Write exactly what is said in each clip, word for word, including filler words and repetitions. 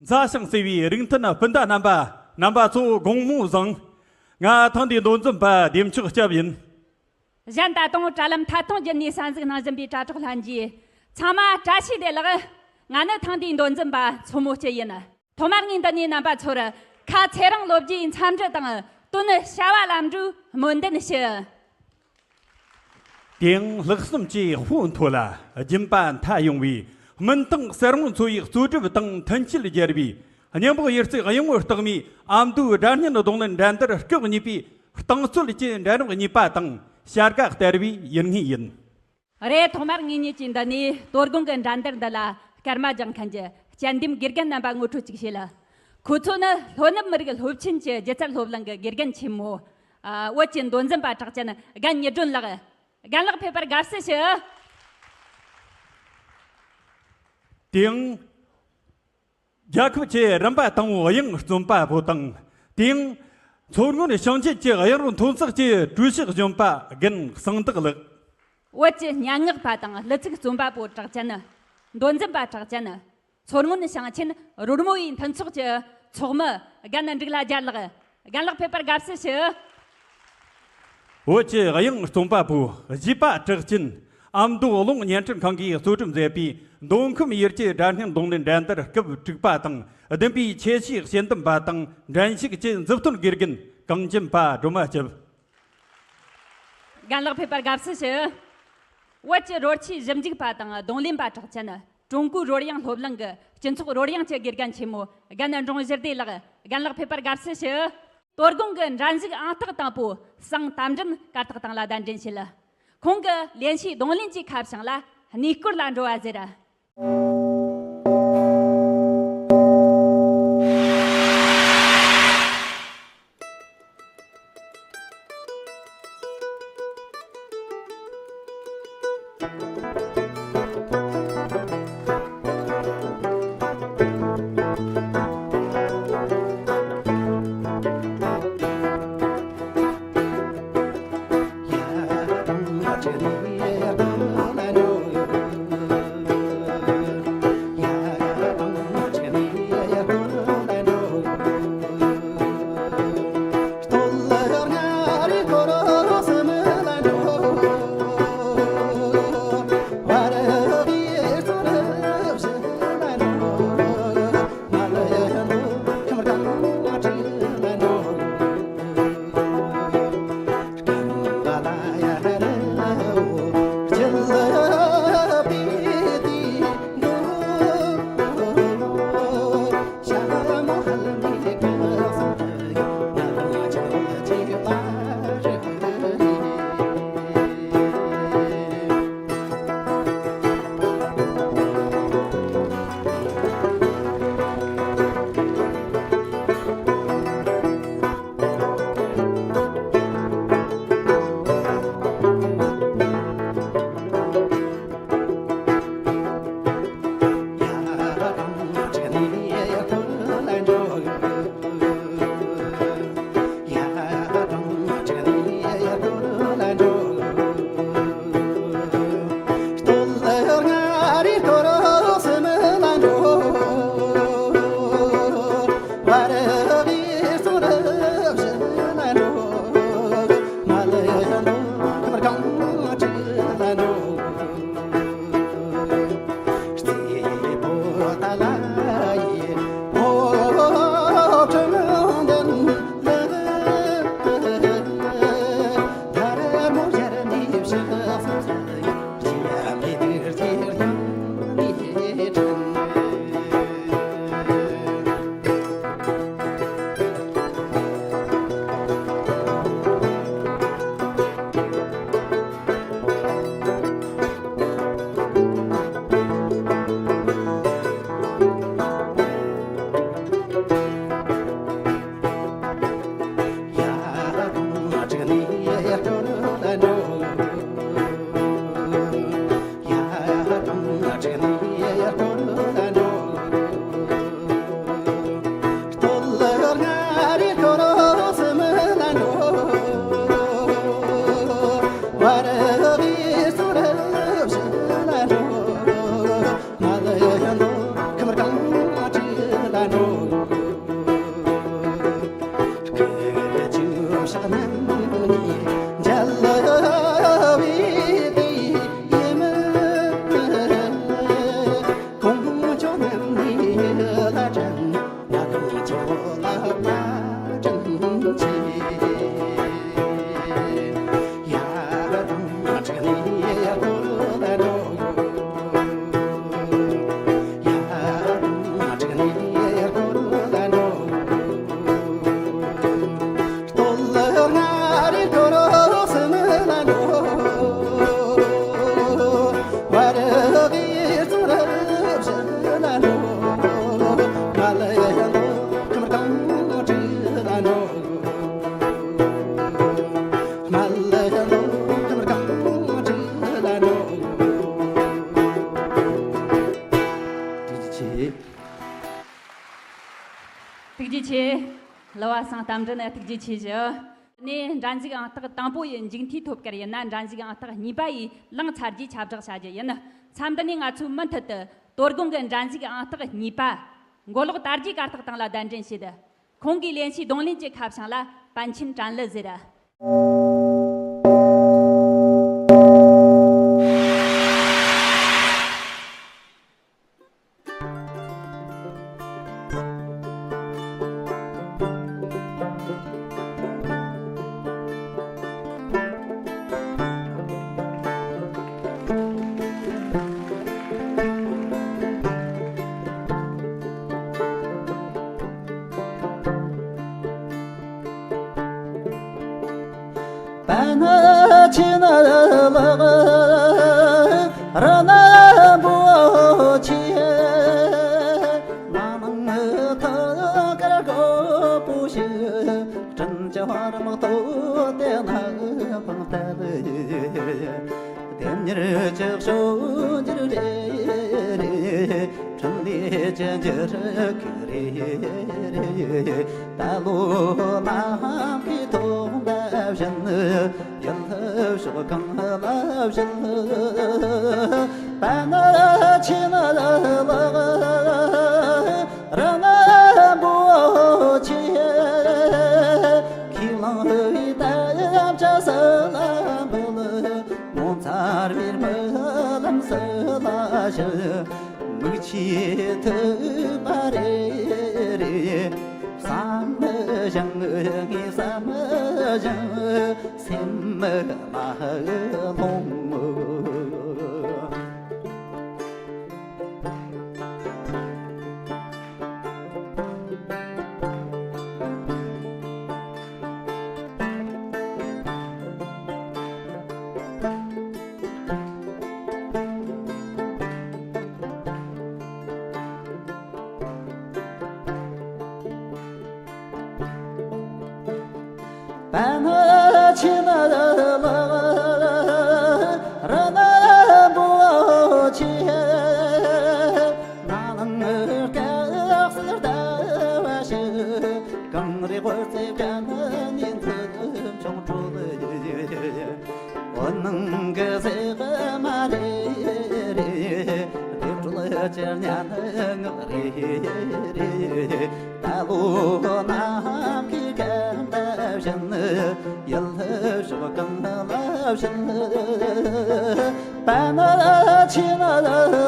རྩ་ཞིང་བརྩེ་བའི་རིགས་མཐུན་སྤུན་ཟླ་རྣམ་པ། རྣམ་པ་ཚོ་དགོང་མོ་བཟང་། ང་ཐེངས་འདིའི་མདོ་འཛིན་པ་བདེ་མཆོག་སྐྱབས་ཡིན། གཞན་ད་དུང་དྲ་ལམ་ཐད་གཏོང་བརྒྱུད་ནས་གསན་གཟིགས་གནང་བཞིན་པའི་དྲ་གྲོགས་ལྷན་རྒྱས་ཚང་མ་བཀྲ་ཤིས་བདེ་ལེགས། ང་ནི་ཐེངས་འདིའི་མདོ་འཛིན་པ་མཚོ་མོ་སྐྱིད་ཡིན། ཐོག་མར་ངས་འདི་ནས་རྣམ་པ་ཚོར་ཁ་ཚེ་རིང་ལོ་བརྒྱའི་འཚམས་འདྲི་དང་དོན་བྱ་བ་ལམ་འགྲོའི་སྨོན་འདུན་ཞུ། དེའང་ལྷག་བསམ་གྱི་དཔུང་མཐོ་ལ་སྦྱིན་པ་མཐའ་ཡངས་པའི་སྨིན་ཐང་གསེར་དངུལ་མཚོ་ཡི་གཙོ་སྒྲུབ་དང་མཐུན་རྐྱེན་སྦྱར་བའི་སྙིང་པོ་ཡེར་རྩེ་གཡང་ངོ་རྟགས་མའི་ཨ་མདོའི་སྒྲ་སྙན་རྡུང་ལེན་འགྲན་བསྡུར་སྐབས་གཉིས་པའི་རྟིང་རྩོད་ཀྱི་འགྲན་རབས་གཉིས་པ་དང་བྱ་དགའ་སྟེར་བའི་ཡུལ་དངོས་ཡིན། རེད། ཐོག་མར་ངེད་གཉིས་ཀྱིས་འདི་ནས་དོ་དགོང་གི་འགྲན་བསྡུར་འདི་ལ་སྐར་མ་སྦྱང་མཁན་གྱི་དཔྱད་འདེམས་དགེ་རྒན་རྣམ་པ་ངོ་སྤྲོད་ཅིག་བྱེད་ལ། ཁོ་ཚོ་ནི་ལྷོ་ནུབ་མི་རིགས་སློབ་ཆེན་གྱི་སྒྱུ་རྩལ་སློབ་གླིང་གི་དགེ་རྒན་ཆེན་མོ། ཨ། བོད་ཀྱི་མདོ་འཛིན་པ་གྲགས་ཅན་རྒན་ཉི་སྒྲོན་ལགས། རྒན་ལགས་ཕེབས་པར་དགའ་བསུ་ཞུ། དེའང་རྒྱལ་ཁབ་ཀྱི་རིམ་པ་དང་པོའི་དབྱངས་རྩོམ་པ་པོ་དང་། དེའང་མཚོ་སྔོན་ཞིང་ཆེན་གྱི་དབྱངས་རོལ་མཐོ་ཚོགས་ཀྱི་ཀྲུའུ་ཞི་གཞོན་པ་རྒན་གསང་བདག་ལགས། བོད་ཀྱི་སྙན་ངག་པ་དང་གླུ་ཚིག་རྩོམ་པ་པོ་གྲགས་ཅན། མདོ་འཛིན་པ་གྲགས་ཅན། མཚོ་སྔོན་ཞིང་ཆེན་རོལ་མོ་ཡི་མཐུན་ཚོགས་ཀྱི་ཚོགས་མི་རྒན་འབྲུག་ལྷ་རྒྱལ་ལགས། རྒན་ལགས་ཕེབས་པར་དགའ་བསུ་ཞུ། བོད་ཀྱི་དབྱངས་རྩོམ་པ་པོ་བཞི་པ་གྲགས་ཅན། ཨ་མདོ་རླུང་བརྙན་འཕྲིན་ཁང་གིས་གཙོ་སྒྲུབ་མཛད་པའི་མདོ་ཁམས་ཡུལ་གྱི་སྒྲ་སྙན་རྡུང་ལེན་འགྲན་བསྡུར་སྐབས་དྲུག་པ་དང་བདུན་པའི་ཆེད་ཞུའི་དཔྱད་འདེམས་པ་དང་འགྲན་ཞུགས་ཀྱི་མཛུབ་སྟོན་དགེ་རྒན་གངས་ཅན་པ་སྒྲོལ་མ་སྐྱབས། རྒན་ལགས་ཕེབས་པར་དགའ་བསུ་ཞུ། བོད་ཀྱི་རོལ་ཆས་ཞིབ་འཇུག་པ་དང་རྡུང་ལེན་པ་གྲགས་ཅན། ཀྲུང་གོའི་རོལ་དབྱངས་སློབ་གླིང་གི་སྤྱི་ཚོགས་རོལ་དབྱངས་ཀྱི་དགེ་རྒན་ཆེན་མོ་རྒན་འབྲོང་གཞི་སྡེ་ལགས། རྒན་ལགས་ཕེབས་པར་དགའ་བསུ་ཞུ། དོ་དགོང་གི་འགྲན་ཞུགས་ཨང་རྟགས་དང་པོ་སང་དམ་འདྲེན་གར་སྟེགས་སྟེང་ལ་གདན་འདྲེན་བྱེད། ཁོང་གི་ལེན་བྱའི་རྡུང་ལེན་གྱི་ཁ་བྱང་ལ་གནས་སྐོར་ལ་འགྲོ་བ་ཟེར། ཐུགས་རྗེ་ཆེ། གླུ་བ་སངས་རྟ་མགྲིན་ཐུགས་རྗེ་ཆེ་ཞུ། ནས་འགྲན་ཞུགས་ཨང་རྟགས་དང་པོ་ཡི་མཇུག་མཐའི་ཐོབ་སྐར་ཡིན་ན། འགྲན་ཞུགས་ཨང་རྟགས་གཉིས་པ་ཡི་ལངས་ཚར་རྗེས་ཁྱབ་བསྒྲགས་བྱ་རྒྱུ་ཡིན། མཚམས་འདི་ནས་ང་ཚོས་མུ་མཐུད་དུ་དོ་དགོང་གི་འགྲན་ཞུགས་ཨང་རྟགས་གཉིས་པ་མགོ་ལོག་དར་རྒྱས་གར་སྟེགས་སྟེང་ལ་གདན་འདྲེན་བྱས་ཏེ། ཁོང་གིས་ལེན་བྱའི་རྡུང་ལེན་གྱི་ཁ་བྱང་ལ་པཎ་ཆེན་དྲན་གླུ་ཟེར། པཎ་ཆེན་ལགས་རིན་པོ་ཆེ། ལག་ནང་ཐུགས་ཀར་དཀར་པོ་ཞིག། དྲིན་ཅན་རིམ་གཏོད་དེ་ན་འཕངས་ཏེ། དེ་ཉིད་ཅིག་ཤོག་འགྱུར་རེ་རེ། འཕྲིན་ལས་ཅན་གྱི་རིགས་རེ་རེ། ད་ལོ་ནམ་མཁའི་ཐོག་འདའ་བཞིན། ཡུལ་ཕྱོགས་གང་ལ་བཞུད། པཎ་ཆེན་ལགས་རིན་པོ་ཆེ། ཁས་བླངས་བའི་དམ་བཅའ་སྲིད་ལ་འབུལ། ངོ་མཚར་བའི་རྨི་ལམ་སྲིད་ལ་ཞུ། མིག་ཆུས་ཐུབ་པ་རེ་རེ། བསམ་བཞིན་ངས་བསམ་བཞིན་སེམས་ལ་ལྷུང་། པཎ་ཆེན་ལགས་རིན་པོ་ཆེ། ནང་སྐབས་སུ་ལྟ་བ་ཞིག། གངས་རི་ཧོར་རྩེ་བྲག་ནི་འཛིན་སྐྱོང་སྤྲུལ། འོད་སྣང་གི་ཟེགས་མ་རེ་རེ། ལྡེབས་སྒྲོལ་གྱི་སྙན་ངག་རེ་རེ། ད་ལོ་ནམ་མཁའི་ཁ་འདའ་བཞིན། ཡུལ་ཕྱོགས་གང་ལ་བཞུད། པཎ་ཆེན་ལགས་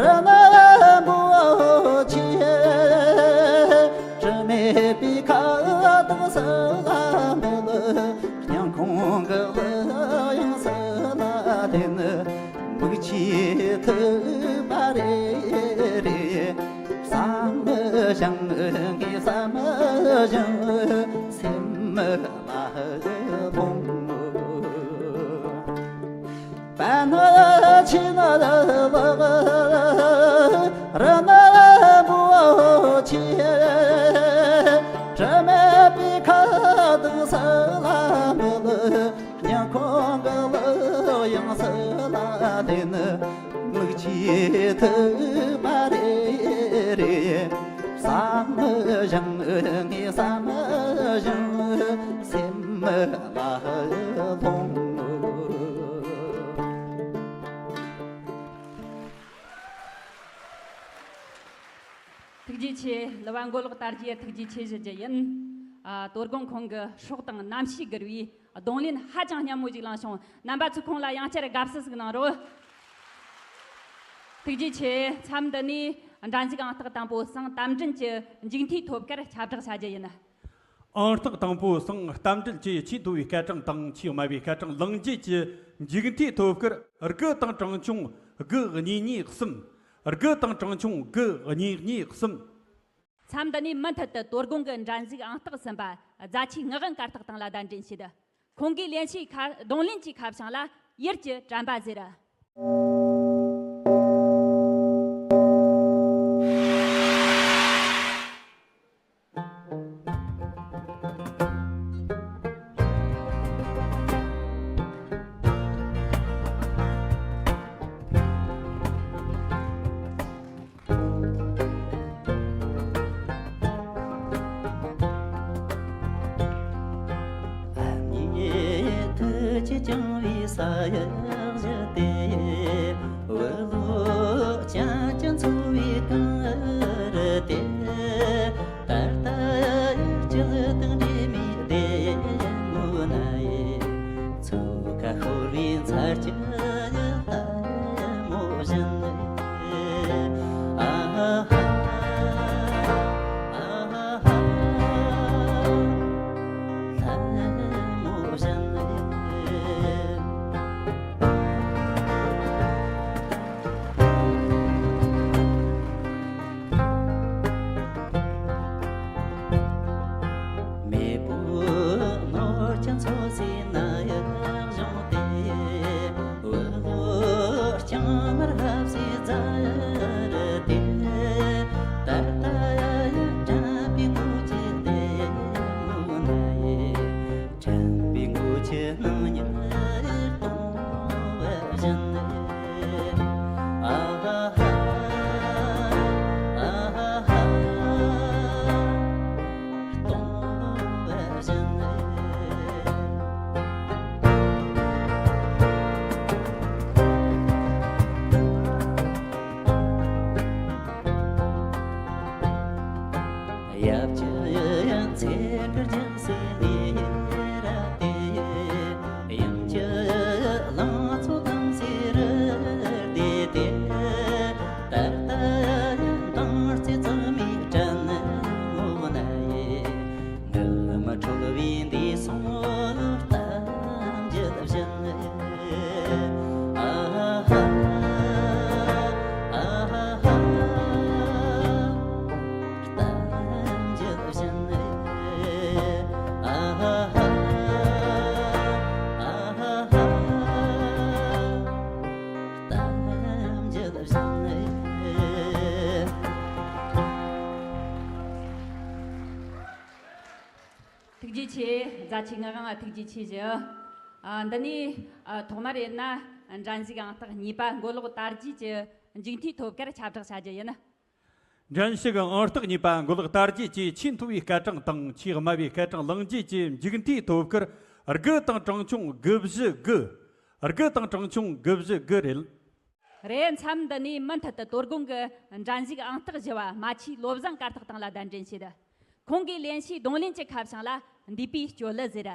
རིན་པོ་ཆེ། དྲི་མེད་པའི་ཁ་དོག་སྲིད་ལ་འབུལ། སྙིང་ཁོང་གི་གླུ་དབྱངས་སྲིད་ལ་ལྡན། མིག་ཆུས་ཐུབ་པ་རེ་རེ། བསམ་བཞིན་ངས་བསམ་བཞིན་སེམས་ལ་ལྷུང་། པཎ་ཆེན་ལགས་རིན་པོ་ཆེ། དྲི་མེད་པའི་ཁ་དོག་སྲིད་ལ་འབུལ། སྙིང་ཁོང་གི་གླུ་དབྱངས་སྲིད་ལ་ལྡན། མིག་ཆུས་ཐུབ་པ་རེ་རེ། བསམ་བཞིན་ངས་བསམ་བཞིན་སེམས་ལ་ལྷུང་། ཐུགས་རྗེ་ཆེ། གླུ་བ་མགོ་ལོག་དར་རྒྱས། ཐུགས་རྗེ་ཆེ་ཞུ་རྒྱུ་ཡིན། ཨ། དོ་དགོང་ཁོང་གི་སྲོག་དང་རྣམ་ཤེས་བསྒུལ་བའི་རྡུང་ལེན་ཧ་ཅང་སྙན་མོ་ཞིག་བླངས་བྱུང་། རྣམ་པ་ཚོས་ཁོང་ལ་ཡང་བསྐྱར་དགའ་བསུ་ཞིག་གནང་རོགས། ཐུགས་རྗེ་ཆེ། མཚམས་འདི་ནས་འགྲན་ཞུགས་ཨང་རྟགས་དང་པོ་ཟངས་གཏམ་འདྲེན་གྱི་མཇུག་མཐའི་ཐོབ་སྐར་ཁྱབ་བསྒྲགས་བྱ་རྒྱུ་ཡིན། ཨང་རྟགས་དང་པོ་ཟངས་གཏམ་འདྲེན་གྱི་ཆེས་མཐོ་བའི་སྐར་གྲངས་དང་ཆེས་དམའ་བའི་སྐར་གྲངས་གླེང་རྒྱུ་གྱི་མཇུག་མཐའི་ཐོབ་སྐར། དགུ་དང་གྲངས་ཆུང་དགུ་གཉིས་གཉིས་གསུམ། དགུ་དང་གྲངས་ཆུང་དགུ་གཉིས་གཉིས་གསུམ། མཚམས་འདི་ནས་མུ་མཐུད་དུ་དོ་དགོང་གི་འགྲན་ཞུགས་ཨང་རྟགས་གསུམ་པ་རྫ་ཆུའི་ངག་དབང་སྐར་ཐག་སྟེང་ལ་གདན་འདྲེན་བྱེད། ཁོང་གིས་ལེན་བྱའི་ཁ། རྡུང་ལེན་གྱི་ཁ་བྱང་ལ་ཡུལ་གྱི་དྲན་པ་ཟེར། ཨ་མྱེས་ཐུགས་ཀྱིས་བསྐྱངས་པའི་ས་ཡག་བཞི་སྟེ། འུ་ལོ་ཅན་གྱི་འཚོ་བའི་གངས་རི་སྟེ། ད་ལྟ་ཡང་སྐྱིད་དང་འདྲེས་མའི་བདེ་མོ་ན་ཡི། མཚོ་ཁ་ཤོར་བའི་མཚར་སྐྱིད་ལྷ་མོ་བཞིན། ཨ་ཧ་ཧ། ཨ་ཧ་ཧ། ལྷ་མོ་བཞིན། མེས་པོའི་ནོར་གྱི་མཚོ་ཟེར་ན་ཡག་བྱུང་སྟེ། འུ་ལོ་རྐྱང་མར་ལྷ་སའི་རྫ་རི་སྟེ། ད་ལྟ་ཡང་དྲན་པའི་མགོ་ཅན་བདེ་མོ་ན་ཡི། དྲན་པའི་མགོ་ཅན་སྣང་ཉེར་སྟོང་བ་བཞིན། ཨ་ཧ་ཧ། ཨ་ཧ་ཧ། སྟོང་བ་བཞིན། ཡབ་ཀྱི་ཚེ་དཀར་རྒྱང་སྲིང་ལས་ར་སྟེ། ཡུམ་གྱི་ལང་ཚོ་དྭངས་སེ་རུ་བདེ་སྟེ། ད་ལྟ་ཡང་མདངས་རྩེ་གཙང་མའི་དྲན་མོ་ན་ཡི། ངུ་མ་འཁྲོལ་བའི་འདས་སོང་གཏམ་རྒྱུད་བཞིན། ཨ་ཧ་ཧ། ཨ་ཧ་ཧ། གཏམ་རྒྱུད་བཞིན། ཨ་ཧ་ཧ། ཨ་ཧ་ཧ། གཏམ་རྒྱུད་བཞིན། ཐུགས་རྗེ་ཆེ། རྫ་ཆུའི་ངག་དབང་ཐུགས་རྗེ་ཆེ་ཞུ། ཨ། འདི་ནས། ཨ། ཐོག་མར་ཡིན་ན་འགྲན་ཞུགས་ཨང་རྟགས་གཉིས་པ་མགོ་ལོག་དར་རྒྱས་ཀྱི་མཇུག་མཐའི་ཐོབ་སྐར་ཁྱབ་བསྒྲགས་བྱ་རྒྱུ་ཡིན། འགྲན་ཞུགས་ཨང་རྟགས་གཉིས་པ་མགོ་ལོག་དར་རྒྱས་ཀྱི་ཆེས་མཐོ་བའི་སྐར་གྲངས་དང་ཆེས་དམའ་བའི་སྐར་གྲངས་གླེང་རྒྱུ་གྱི་མཇུག་མཐའི་ཐོབ་སྐར། དགུ་དང་གྲངས་ཆུང་དགུ་བཞི་དགུ། དགུ་དང་གྲངས་ཆུང་དགུ་བཞི་དགུ་རེད། རེད། མཚམས་འདི་ནས་མུ་མཐུད་དུ་དོ་དགོང་གི་འགྲན་ཞུགས་ཨང་རྟགས་བཞི་བ་རྨ་ཆུའི་བློ་བཟང་སྐར་ཐག་སྟེང་ལ་གདན་འདྲེན་བྱེད། ཁོང་གིས་ལེན་བྱའི་རྡུང་ལེན་གྱི་ཁ་བྱང་ལ་འདས་པའི་སྤྱོད་ལེ་ཟེར།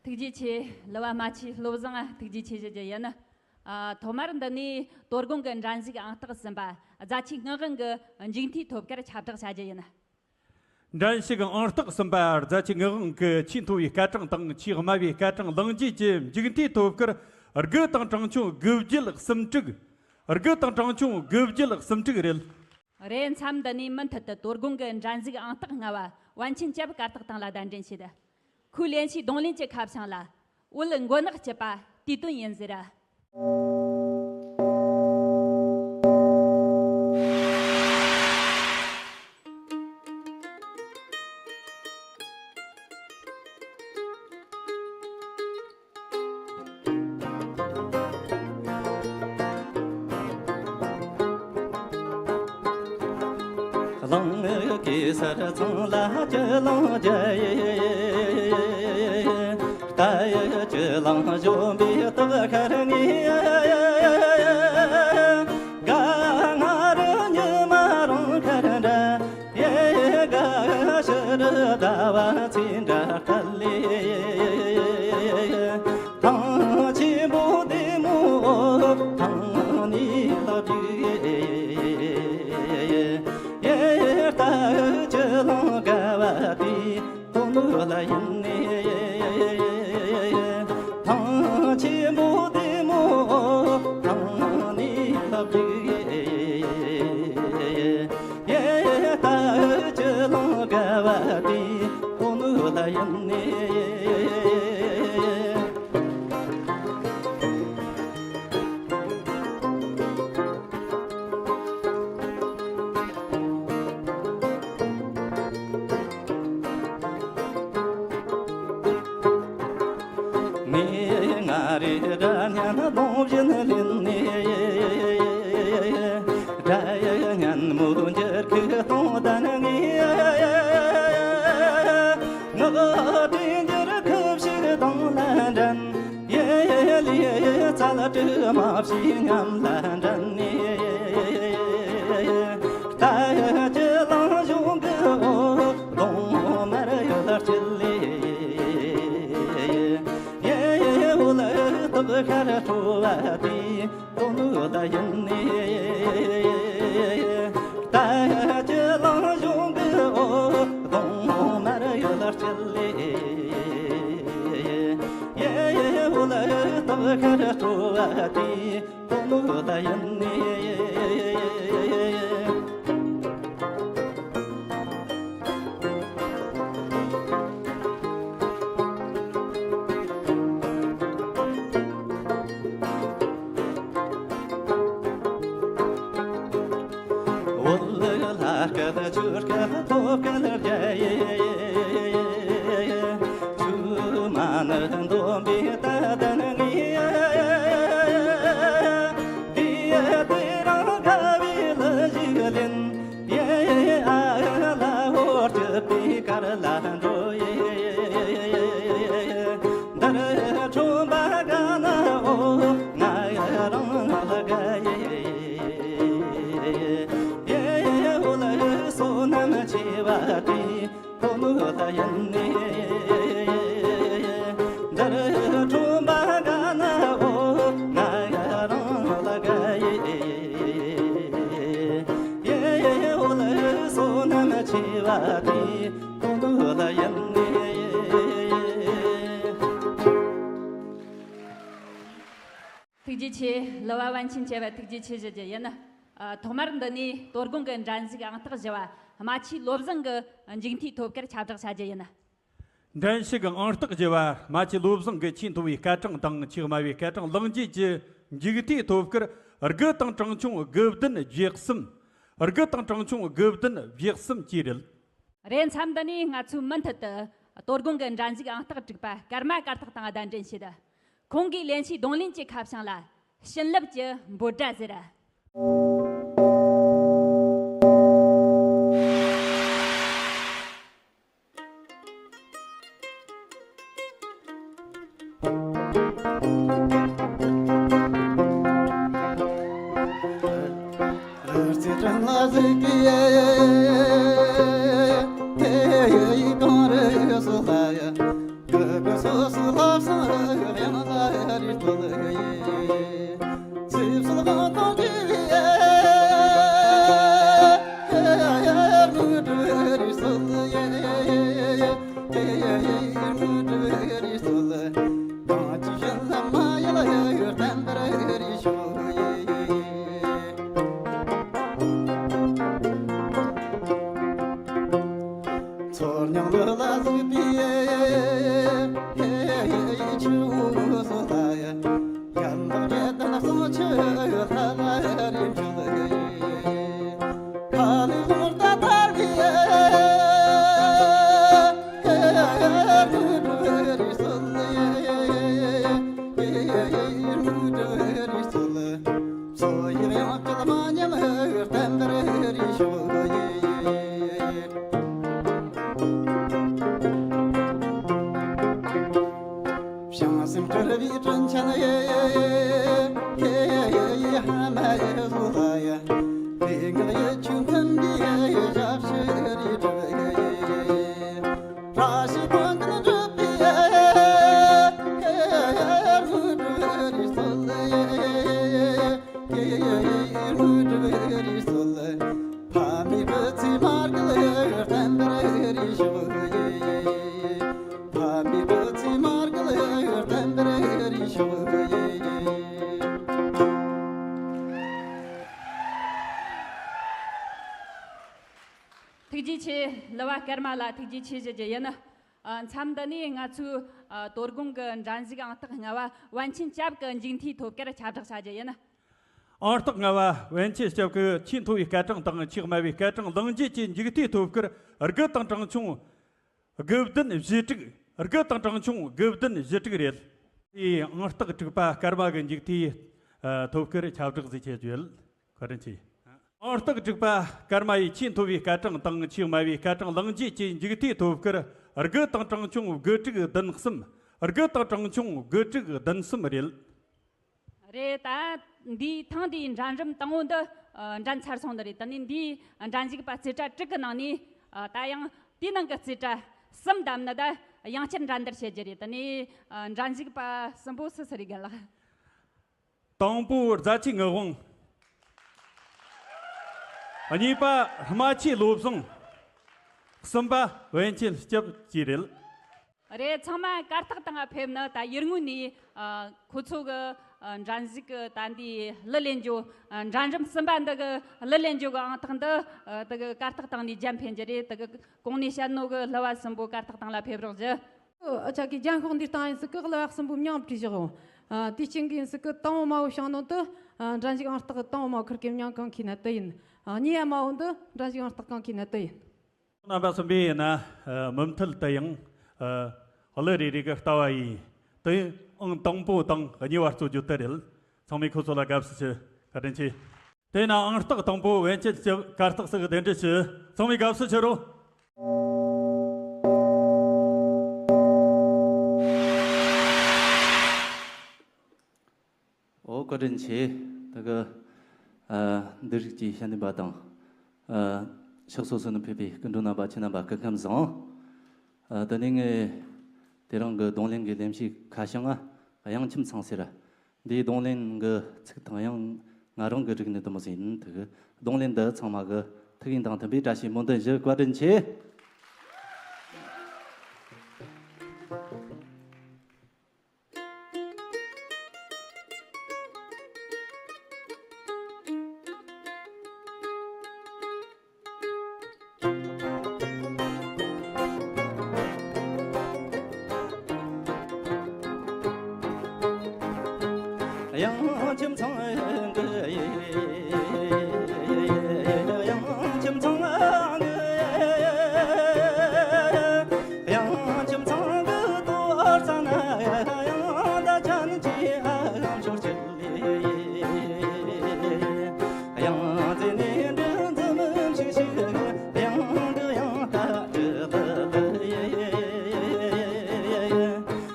ཐུགས་རྗེ་ཆེ། གླུ་བ་མ་ཆེ་བློ་བཟང་། ཐུགས་རྗེ་ཆེ་ཞུ་རྒྱུ་ཡིན། ཨ། ཐོག་མར་འདི་ནས་དོ་དགོང་གི་འགྲན་ཞུགས་ཨང་རྟགས་གསུམ་པ་རྫ་ཆུ་སྔགས་དབང་གི་མཇུག་མཐའི་ཐོབ་སྐར་ཁྱབ་བསྒྲགས་བྱ་རྒྱུ་ཡིན། འགྲན་ཞུགས་ཨང་རྟགས་གསུམ་པ་རྫ་ཆུ་སྔགས་དབང་གི་ཆེས་མཐོ་བའི་སྐར་གྲངས་དང་ཆེས་དམའ་བའི་སྐར་གྲངས་བླངས་རྗེས་ཀྱི་མཇུག་མཐའི་ཐོབ་སྐར་དགུ་དང་གྲངས་ཆུང་དགུ་བརྒྱད་གསུམ་དྲུག་དགུ་དང་གྲངས་ཆུང་དགུ་བརྒྱད་གསུམ་དྲུག་རེད། རེད། མཚམས་འདི་ནས་མུ་མཐུད་དུ་དོ་དགོང་གི་འགྲན་ཞུགས་ཨང་རྟགས་ལྔ་བ་པཎ་ཆེན་སྐྱབས་གར་སྟེགས་སྟེང་ལ་གདན་འདྲེན་བྱེད། ཁོས་ལེན་རྒྱུའི་རྡུང་ལེན་གྱི་ཁ་བྱང་ལ། འོད་མགོ་ནག་སྐྱིད་པ་དུས་སྟོན་ཡིན་ཟེར། གླིང་གེ་སར་ཚང་ལ་སྤྱི་གླིང་རྒྱལ། རྟ་ཡི་སྤྱི་གླིང་གཞོན་པའི་སྟག་ཤར་ངེས། དགའ་ང་རུ་ཉི་མ་རང་ཁར་འདྲ། ཡེ་ག་ཤི་རུ་ཟླ་བ་ཚེས་འདྲ་སྐལ་ལེ། ཐང་ཆེན་པོ་བདེ་མོ་ཐང་ནས་ལ་བུ། ཡེ་རྟ་སྤྱི་གླིང་དགའ་བ་དེ། དོ་ནུ་ལ་ཡིན་ནི། ཐང་ཆེན་པོ་བདེ་མོ་ཐང་ནི་ལ་བུ། ཡེ་ད་ཅི་ལང་དགའ་བ་དེ་དོ་ནུ་ལ་ཡིན་ནི། ངས་ང་རེ་སྒྲ་སྙན་གདོང་བཞིན་ལེན་ནས། སྒྲ་སྙན་མོ་འགྱུར་ཁུག་གཏོང་ལྡན་ངས། ངག་སྒྲོན་འགྱུར་ཁུག་ཞིག་གཏོང་ལ་འགྲན། ཡེ་ལེ་ཚལ་དྲི་མ་བྱིའུ་མཉམ་ལ་འགྲན་ནས། རྟ་ཡི་སྤྱི་གླིང་གཞུང་གི་འོད་གདོང་དམར་ཡོལ་སྐྱིད་ལེ། ཡེ་འོད་སྟག་ཤར་ཁྲོ་བ་དེ་དོ་ནུ་ལ་ཡིན་ནི། རྟ་ཡི་སྤྱི་གླིང་གཞུང་གི་འོད་གདོང་དམར་ཡོལ་སྐྱིད་ལེ། ཡེ་འོད་སྟག་ཤར་ཁྲོ་བ་དེ་དོ་ནུ་ལ་ཡིན་ནི། འོད་ལ་སྐད་ཆུ་སྐད་ཐོབ་སྐད་རྒྱ་ཡེ། ཆུ་མ་ནི་འདོམ་པའི་ད་ད་ནི་ངེས། དེ་དེ་རང་དགའ་བའི་ལ་ཞིག་ལེན། ཡེ་ཨ་ལ་འོ་སྐྱིད་པའི་གར་ལ་འགྲོ་ཡེ། འདིར་ཁྲོམ་པ་དགའ་ན་འོ་ང་རང་ལ་དགའ་ཡེ། ཡེ་འོ་ལ་བསོད་ནམས་ ཆེ་བ་དེ་ཁོ་མོ་ལ་ཡིན་ནས། འདིར་ཁྲོམ་པ་ག་ན་འོ་ང་རང་ལ་དགའ་ཡི། ཡེ་འོ་ལ་བསོད་ནམས་ཆེ་བ་དེ་ཁོ་མོ་ལ་ཡིན་ནས། ཐུགས་རྗེ་ཆེ། གླུ་བ་པཎ་ཆེན་བཅས་པ་ཐུགས་རྗེ་ཆེ་ཞུ་རྒྱུ་ཡིན། ཨ། ཐོག་མར་འདི་ནས་དོ་དགོང་གི་འགྲན་ཞུགས་ཨང་རྟགས་བཞི་བ་རྨ་ཆུའི་བློ་བཟང་གི་མཇུག་མཐའི་ཐོབ་སྐར་ཁྱབ་བསྒྲགས་བྱ་རྒྱུ་ཡིན། འགྲན་ཞུགས་ཨང་རྟགས་བཞི་བ་རྨ་ཆུའི་བློ་བཟང་གི་ཆེས་མཐོ་བའི་སྐར་གྲངས་དང་ཆེས་དམའ་བའི་སྐར་གྲངས་ལེགས་འགྲུབ་ཀྱི་མཇུག་མཐའི་ཐོབ་སྐར་དགུ་དང་གྲངས་ཆུང་དགུ་བདུན་བཞི་གསུམ། དགུ་དང་གྲངས་ཆུང་དགུ་བདུན་བཞི་གསུམ་བཅས་རེད། རེད། མཚམས་འདི་ནས་ང་ཚོས་མུ་མཐུད་དུ་དོ་དགོང་གི་འགྲན་ཞུགས་ཨང་རྟགས་དྲུག་པ་སྐར་མ་གར་སྟེགས་སྟེང་གདན་འདྲེན་བྱེད། ཁོང་གིས་ལེན་ཆའི་རྡུང་ལེན་གྱི་ཁ་བྱང་ལ་བྱིན་རླབས་ཀྱི་འབོད་སྒྲ་ཟེར། ཐུགས་རྗེ་ཆེ། གླུ་བ་སྐར་མ་ལ་ཐུགས་རྗེ་ཆེ་ཞུ་རྒྱུ་ཡིན། ཨ། མཚམས་འདི་ནས་ང་ཚོས། ཨ། དོ་དགོང་གི་འགྲན་ཞུགས་ཨང་རྟགས་ལྔ་བ་པཎ་ཆེན་སྐྱབས་ཀྱི་མཇུག་མཐའི་ཐོབ་སྐར་ཁྱབ་བསྒྲགས་བྱ་རྒྱུ་ཡིན། ཨང་རྟགས་ལྔ་བ་པཎ་ཆེན་སྐྱབས་ཀྱི་ཆེས་མཐོ་བའི་སྐར་གྲངས་དང་ཆེས་དམའ་བའི་སྐར་གྲངས་ལེགས་འགྲུབ་ཀྱི་མཇུག་མཐའི་ཐོབ་སྐར་དགུ་དང་གྲངས་ཆུང་དགུ་བདུན་བཞི་དྲུག། དགུ་དང་གྲངས་ཆུང་དགུ་བདུན་བཞི་དྲུག་རེད། དེའི་ཨང་རྟགས་དྲུག་པ་སྐར་མ་གི་མཇུག་མཐའི། ཨ། ཐོབ་སྐར་ཁྱབ་བསྒྲགས་ཟིག་བྱེད་རྒྱུ་ཡོད། བཀའ་དྲིན་ཆེ། ཨང་རྟགས་དྲུག་པ་སྐར་མ་ཡི་ཆེས་མཐོ་བའི་སྐར་གྲངས་དང་ཆེས་དམའ་བའི་སྐར་གྲངས་ལེགས་འགྲུབ་ཀྱི་མཇུག་མཐའི་ཐོབ་སྐར་དགུ་དང་གྲངས་ཆུང་དགུ་དྲུག་བདུན་གསུམ། དགུ་དང་གྲངས་ཆུང་དགུ་དྲུག་བདུན་གསུམ་རེད། རེད། ད་འདིའི་ཐེངས་འདིའི་འགྲན་རིམ་དང་པོ་འདི། ཨ། འགྲན་ཚར་སོང་ནི་རེད། དེ་ནས་འདིའི་འགྲན་ཞུགས་པ་རྩེ་གྲ་དྲུག་གི་ནང་ནས། ཨ། ད་ཡང་དེའི་ནང་གི་རྩེ་གྲ་གསུམ་བདམས་ནས་ད་ཡང་བསྐྱར་འགྲན་བསྡུར་བྱེད་རྒྱུ་རེད། དེ་ནས། ཨ། འགྲན་ཞུགས་པ་གསུམ་པོ་སུ་སུ་རེད་རྒན་ལགས། དང་པོ་རྫ་ཆུ་ངག་དབང་། གཉིས་པ་རྨ་ཆུའི་བློ་བཟང་། གསུམ་པ་པཎ་ཆེན་སྐྱབས་བཅས་རེད། རེད། ཚང་མ་གར་སྟེགས་སྟེང་ཕེབས་ནས་ད་ཡུལ་དངོས་ནས། ཨ། ཁོ་ཚོ་གི། ཨ། འགྲན་ཞུགས་ཀྱི་ད་འདི་གླུ་ལེན་རྒྱུ། ཨ། འགྲན་རིམ་གསུམ་པ་འདི་གི་གླུ་ལེན་རྒྱུ་གི་ཨང་རྟགས་འདི། ཨ། དེ་གི་གར་སྟེགས་སྟེང་ནས་འཇམ་འཕེན་རྒྱུ་རེད། དེ་གི་གོང་ནས་བཤད་ནོ་གི་གླུ་བ་གསུམ་པོ་གར་སྟེགས་སྟེང་ལ་ཕེབས་རོགས་ཞུ། ཨ་ཅག་གི་རྒྱན་ཤོག་འདི་སྟེང་ཡིན་སྲིད་གི་གླུ་བ་གསུམ་པོའི་མྱིང་བྲིས་བཞག་ཡོད། ཨ། དེའི་རྐྱེན་གྱིས་ཡིན་སྲིད་གི་དང་པོ་དམའ་བོ་བྱུང་ནོ་དེ། ཨ། འགྲན་ཞུགས་ཨང་རྟགས་དང་པོ་དམའ་བོ་ཁུར་གི་མྱིང་གང་ཁེ་ན་དེ་ཡིན། ཨ། གཉིས་པ་དམའ་བོ་འདི་འགྲན་ཞུགས་ཨང་རྟགས་གང་ཁེ་ན་དེ་ཡིན། རྣམ་པ་གསུམ་པོས་ཡིན་ན། ཨ། མུ་མཐུད་དུ་ཡང་། ཨ། གླུ་རེ་རེ་གི་ལྟ་བ་ཡིན། དེ་ཡང་ཨང་དང་པོ་དང་གཉིས་པ་རྩོད་རྒྱུ་དེ་རེད། ཚང་མས་ཁོ་ཚོ་ལ་དགའ་བསུ་ཞུ། བཀའ་དྲིན་ཆེ། དེས་ན་ཨང་རྟགས་དང་པོ་པཎ་ཆེན་སྐྱབས་གར་སྟེགས་སུ་གདན་འདྲེན་ཞུ། ཚང་མས་དགའ་བསུ་ཞུ་རོགས། ཨོ། བཀའ་དྲིན་ཆེ། ད་གི། ཨ། འདི་རིགས་ཀྱི་ཤ་འདི་པ་དང་། ཨ། ཕྱོགས་སོ་སོ་ནས་ཕེབས་པའི་སྐུ་མགྲོན་རྣམ་པ་ཁྱེད་རྣམ་པ་སྐུ་ཁམས་བཟང་། ཨ། དེ་ནས་ངས་དེ་རིང་གི་རྡུང་ལེན་གྱི་ལེན་བྱའི་ཁ་བྱང་ང་དབྱངས་ཁྱིམ་ཚང་ཟེར། འདིའི་རྡུང་ལེན་གྱི་ཚིག་དང་དབྱངས་ང་རང་གི་རིག་ནས་དུ་མོ་ཟིན་ཐུག་རྡུང་ལེན་འདི་ཚང་མ་གི་ཐུགས་ཡིན་དང་མཐུན་པའི་བཀྲ་ཤིས་སྨོན་འདུན་ཞུ། བཀའ་དྲིན་ཆེ། དབྱངས་ཁྱིམ་ཚང་གི། དབྱངས་ཁྱིམ་ཚང་གི། དབྱངས་ཁྱིམ་ཚང་གི་དོ་རྩ་ན། དབྱངས་ད་ཅན་གྱི་ཨ་ལམ་ཤོར་གྱི། དབྱངས་རྩེ་ནས་འདྲི་འཛུམ་ཤིག་ཤིག་དབྱངས་གི་དབྱངས་ལྟ་དྲི་ལི་ལི།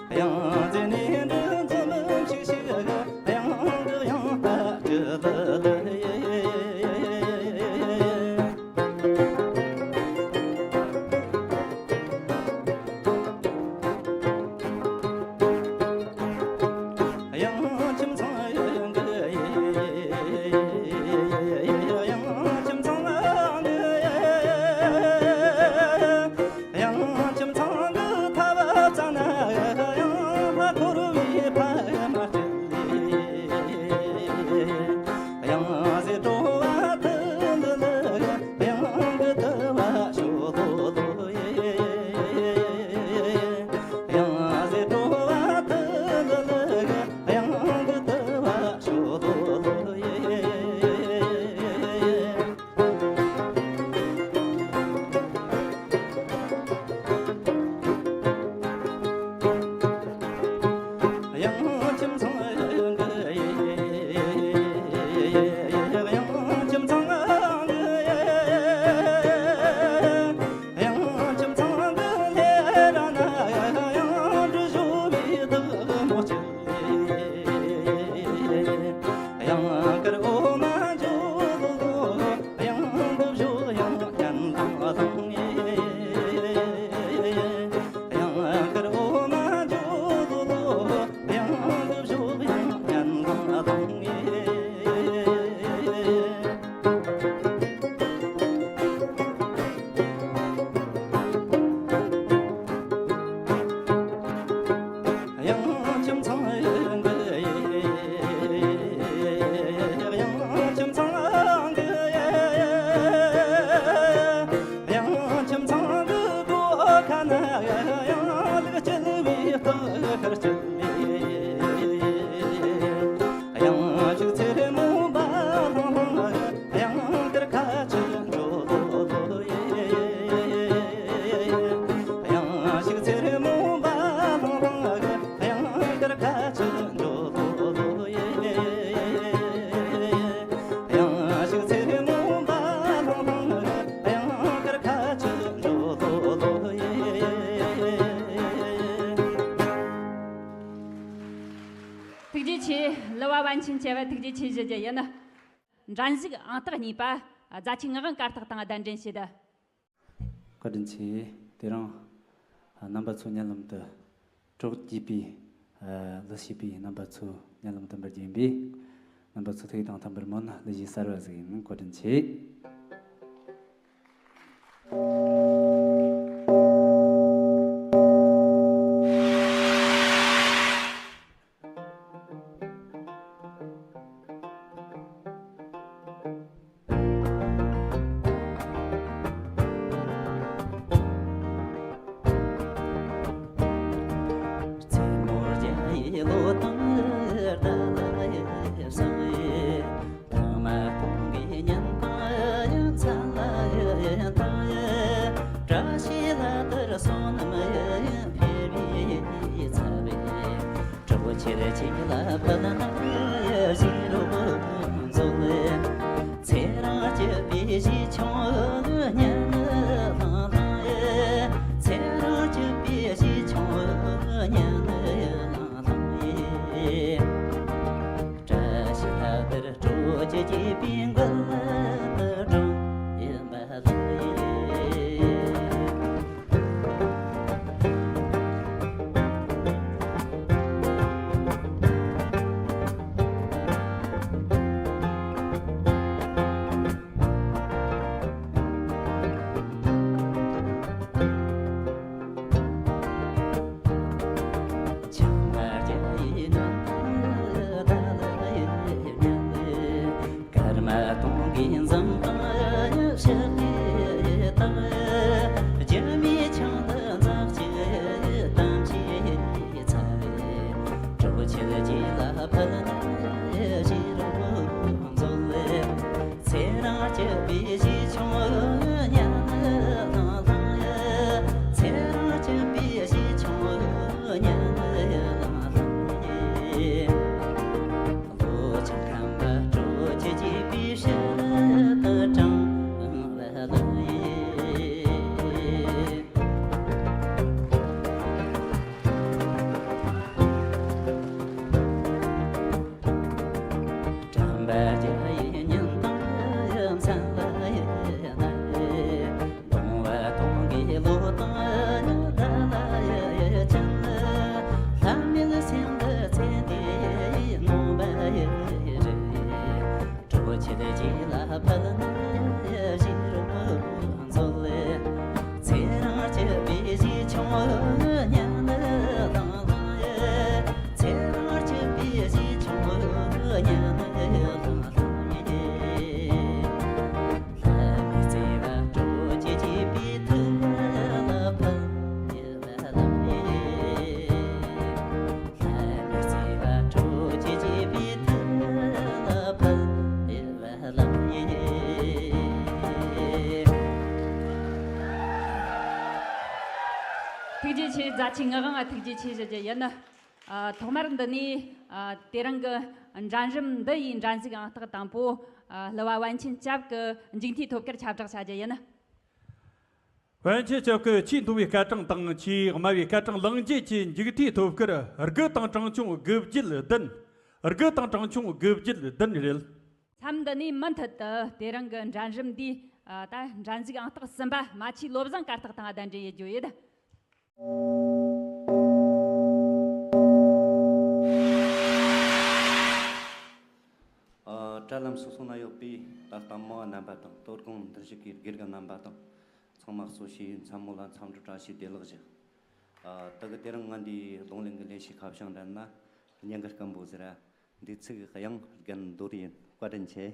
དབྱངས་རྩེ་ནས་འདྲི་འཛུམ་ཤིག་ཤིག་དབྱངས་གི་དབྱངས་ལྟ་དྲི་ལི་ལི། དབྱངས་ཁྱིམ་ཚང་གི། དབྱངས་ཁྱིམ་ཚང་གི། དབྱངས་ཁྱིམ་ཚང་གི་ཐབ་ཚང་ན། དབྱངས་ལྷ་འཁོར་བའི་ཕ་མ་སྤྲུལ་ལས། དབྱངས་ཟེར་སྤྲོ་བ་དུ་ལི་ལི། དབྱངས་གི་དུ་བ་ཤོ་ལོ་ལོ་ཡེ། དབྱངས་ཟེར་སྤྲོ་བ་དུ་ལི་ལི། དབྱངས་གི་དུ་བ་ཤོ་ལོ་ལོ་ཡེ། དབྱངས་ཁྱིམ་ཚང་གི། དབྱངས་ཁྱིམ་ཚང་གི། དབྱངས་ཁྱིམ་ཚང་གི་ལྷས་ར་ན། དབྱངས་འབྲི་ཞུ་བའི་བདག་མོ་ཅི། དབྱངས་དཀར་འོ་མ་འཇོ་ལོ་ལོ། དབྱངས་འབུབ་ཞོ་དབྱངས་སྙན་ལྷང་ལྷང་ངེ། དབྱངས་དཀར་འོ་མ་འཇོ་ལོ་ལོ། དབྱངས་འབུབ་ཞོ་དབྱངས་སྙན་ལྷང་ལྷང་ངེ། དབྱངས་ཁྱིམ་ཚང་གི། དབྱངས་ཁྱིམ་ཚང་གི། དབྱངས་ཁྱིམ་ཚང་གི་སྒོ་ཁ་ན། དབྱངས་ལེགས་བསྐྱལ་བའི་སྟག་དཀར་སྐྱིད་ལས། དབྱངས་ཕྱུག་ཚེར་མོ་འབར་ལྷང་ལྷང་། དབྱངས་དཀར་ཁ་ཆུ་འགྲོ་ལོ་ལོ་ཡེ། དབྱངས་ཕྱུག་ཚེར་མོ་འབར་ལྷང་ལྷང་། དབྱངས་དཀར་ཁ་ཆུ་འགྲོ་ལོ་ལོ་ཡེ། དབྱངས་ཕྱུག་ཚེར་མོ་འབར་ལྷང་ལྷང་། དབྱངས་དཀར་ཁ་ཆུ་འགྲོ་ལོ་ལོ་ཡེ། ཐུགས་རྗེ་ཆེ། གླུ་བ་པཎ་ཆེན་བཅས་པ་ཐུགས་རྗེ་ཆེ་ཞུ་རྒྱུ་ཡིན། འགྲན་ཞུགས་ཨང་རྟགས་གཉིས་པ་རྫ་ཆུ་ངག་དབང་སྐར་རྟགས་དང་གདན་འདྲེན་བྱེད། བཀའ་དྲིན་ཆེ། དེ་རིང་རྣམ་པ་ཚོ་སྙན་ལམ་དུ། གྲོགས་བགྱིས་པའི། ཨ། གླུ་བྱིས་པའི་རྣམ་པ་ཚོ་སྙན་ལམ་དུ་འབུལ་རྒྱུ་ཡིན་པས། རྣམ་པ་ཚོ་ཐུགས་དང་མཐུན་པར་སྨོན། གླུ་གཞས་གསར་བ་ཟིག་ཡིན། བཀའ་དྲིན་ཆེ། མཚན་མོ་བརྒྱ་ཡི་ལོ་དང་ཟླ་ལ་ཡི་བཟང་ཡི། ཐང་མ་སྟོང་གི་ཉིན་དང་ཡང་མཚན་ལ་ཡི་དང་ཡི། བཀྲ་ཤིས་ལྷ་དར་བསོད་ནམས་ཡི་འཕེལ་བའི་ཚལ་བའི། གྲོགས་ཁྱེད་ཅིག་ལ་ཕན་ན་ཡི་བཞིན་རོགས་མཛོད། ཚེ་རིང་སྐྱིད་པའི་གཞིས་ཆུང་ཉིན་ལྷང་ལྷང་ཡི། ཚེ་རིང་སྐྱིད་པའི་གཞིས་ཆུང་ཉིན་ལྷང་ལྷང་ཡི། བཀྲ་ཤིས་ལྷ་དར་སྤྲོ་སྐྱིད་ཀྱི་པི་མགུལ་དུ་སྒྲོན་ཡིན་པ་ལ་ཡི། ཐུགས་རྗེ་ཆེ། རྫ་ཆུའི་ངག་དབང་ང་ཐུགས་རྗེ་ཆེ་ཞུ་རྒྱུ་ཡིན། ཨ། ཐོག་མར་འདི་ནས། ཨ། དེ་རིང་གི་འགྲན་རིམ་འདི་ཡི་འགྲན་ཞུགས་ཨང་རྟགས་དང་པོ། ཨ། གླུ་བ་པཎ་ཆེན་སྐྱབས་ཀྱི་མཇུག་མཐའི་ཐོབ་སྐར་ཁྱབ་བསྒྲགས་བྱ་རྒྱུ་ཡིན། པཎ་ཆེན་སྐྱབས་ཀྱི་ཆེས་མཐོ་བའི་སྐར་གྲངས་དང་ཆེས་དམའ་བའི་སྐར་གྲངས་ལངས་རྗེས་ཀྱི་མཇུག་མཐའི་ཐོབ་སྐར་དགུ་དང་གྲངས་ཆུང་དགུ་བརྒྱད་བདུན། དགུ་དང་གྲངས་ཆུང་དགུ་བརྒྱད་བདུན་རེད། མཚམས་འདི་ནས་མུ་མཐུད་དུ་དེ་རིང་གི་འགྲན་རིམ་འདིའི། ཨ། ད་འགྲན་ཞུགས་ཨང་རྟགས་གསུམ་པ་རྨ་ཆུའི་བློ་བཟང་གར་སྟེགས་དང་གདན་འདྲེན་ཡེད་རྒྱུ་ཡིན། ཨ། དྲ་ལམ་སོ་སོ་ན་ཡོད་པའི་ད་ལྟ་མི་མང་རྣམ་པ་དང་། དོ་དགོང་འདིར་བཞུགས་ཀྱི་དགེ་རྒན་རྣམ་པ་དང་། ཚང་མ་གཙོ་བྱས་མཚན་མོ་ལ་འཚམས་འདྲི་བཀྲ་ཤིས་བདེ་ལེགས་ཞུ། ཨ། ད་གི་དེ་རིང་ང་འདིའི་རྡུང་ལེན་གྱི་ལས་བྱེད་ཁ་བྱང་འདྲ་ན་སྙན་གི་སྐམ་པོ་ཟེར་ར། འདི་ཚིག་དབྱངས་རྒན་རྡོར་ཡིན། བཀའ་དྲིན་ཆེ།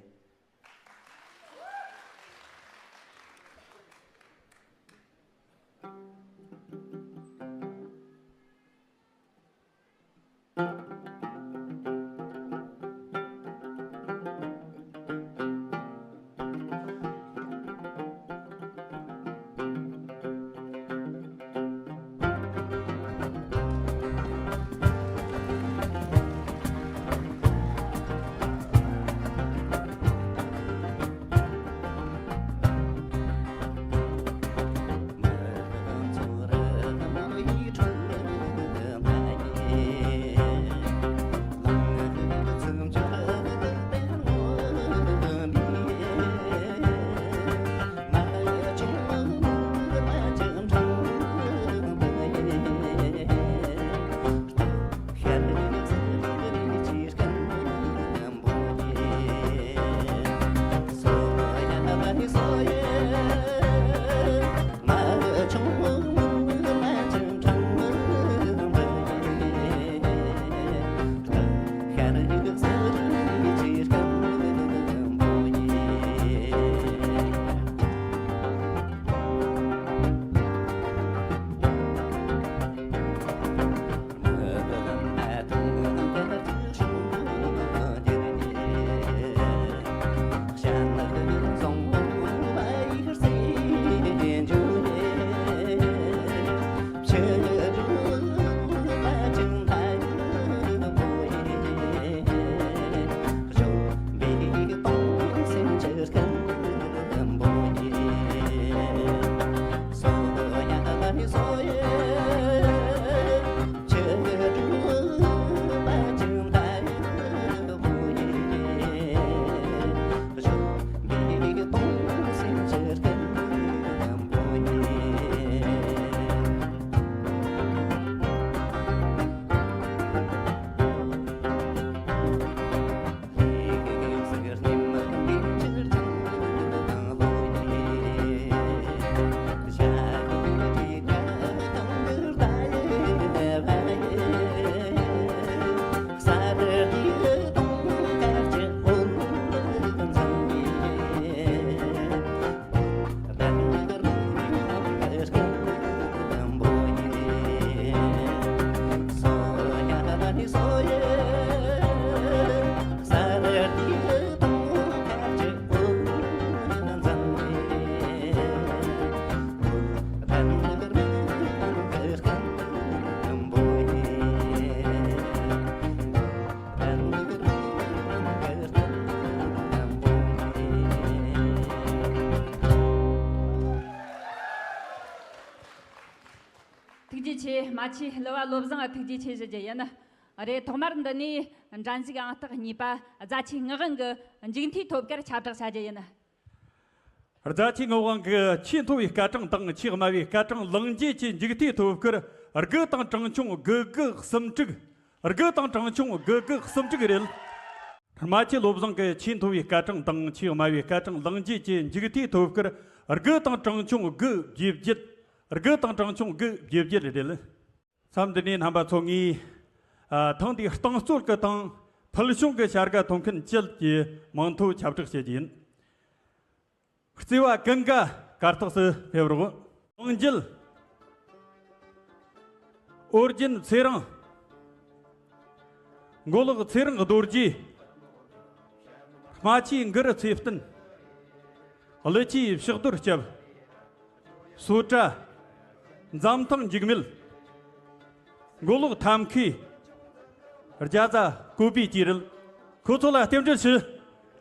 ཐུགས་རྗེ་ཆེ། རྨ་ཆུའི་གླུ་བ་བློ་བཟང་ཐུགས་རྗེ་ཆེ་ཞུ་རྒྱུ་ཡིན། རེད། ཐོག་མར་འདི་ནས་འགྲན་ཞུགས་ཨང་རྟགས་གཉིས་པ་རྫ་ཆུའི་ངག་དབང་གི་མཇུག་མཐའི་ཐོབ་སྐར་ཁྱབ་བསྒྲགས་བྱ་རྒྱུ་ཡིན། རྫ་ཆུའི་ངག་དབང་གི་ཆེས་མཐོ་བའི་སྐར་གྲངས་དང་ཆེས་དམའ་བའི་སྐར་གྲངས་ལངས་རྗེས་ཀྱི་མཇུག་མཐའི་ཐོབ་སྐར་དགུ་དང་གྲངས་ཆུང་དགུ་དགུ་གསུམ་དྲུག་དགུ་དང་གྲངས་ཆུང་དགུ་དགུ་གསུམ་དྲུག་རེད། རྨ་ཆུ་བློ་བཟང་གི་ཆེས་མཐོ་བའི་སྐར་གྲངས་དང་ཆེས་དམའ་བའི་སྐར་གྲངས་ལངས་རྗེས་ཀྱི་མཇུག་མཐའི་ཐོབ་སྐར་དགུ་དང་གྲངས་ཆུང་དགུ་བརྒྱད་བརྒྱད། དགུ་དང་གྲངས་ཆུང་དགུ་བརྒྱད་བརྒྱད་རེད། མཚམས་འདི་ནས་རྣམ་པ་ཚོ་ངས། ཨ། ཐེངས་འདིའི་རྟིང་རྩོད་ཀྱི་དང་ཕུལ་བྱུང་གི་བྱ་དགའ་ཐོབ་མཁན་བཅས་ཀྱི་མིང་ཐོ་ཁྱབ་བསྒྲགས་བྱེད་རྒྱུ་ཡིན། བརྩེ་བ་ཀུན་དགའ་གར་སྟེགས་སུ་ཕེབས་རོགས། དབང་རྒྱལ། ཨོ་རྒྱན་ཚེ་རིང་། མགོ་ལོག་ཚེ་རིང་རྡོ་རྗེ། རྨ་ཆུའི་མགུར་ཚེ་བརྟན། ཀླུ་ཆུའི་ཕྱག་རྡོར་སྐྱབས། སོ་ཊ། འཛམ་ཐང་འཇིགས་མེད། མགོ་ལོག་ཐབས་མཁས། རྒྱ་བཟའ་བཀོད་པའི་སྐྱེས་རིལ། ཁོ་ཚོ་ལ་རྟེན་འབྲེལ་ཞུ།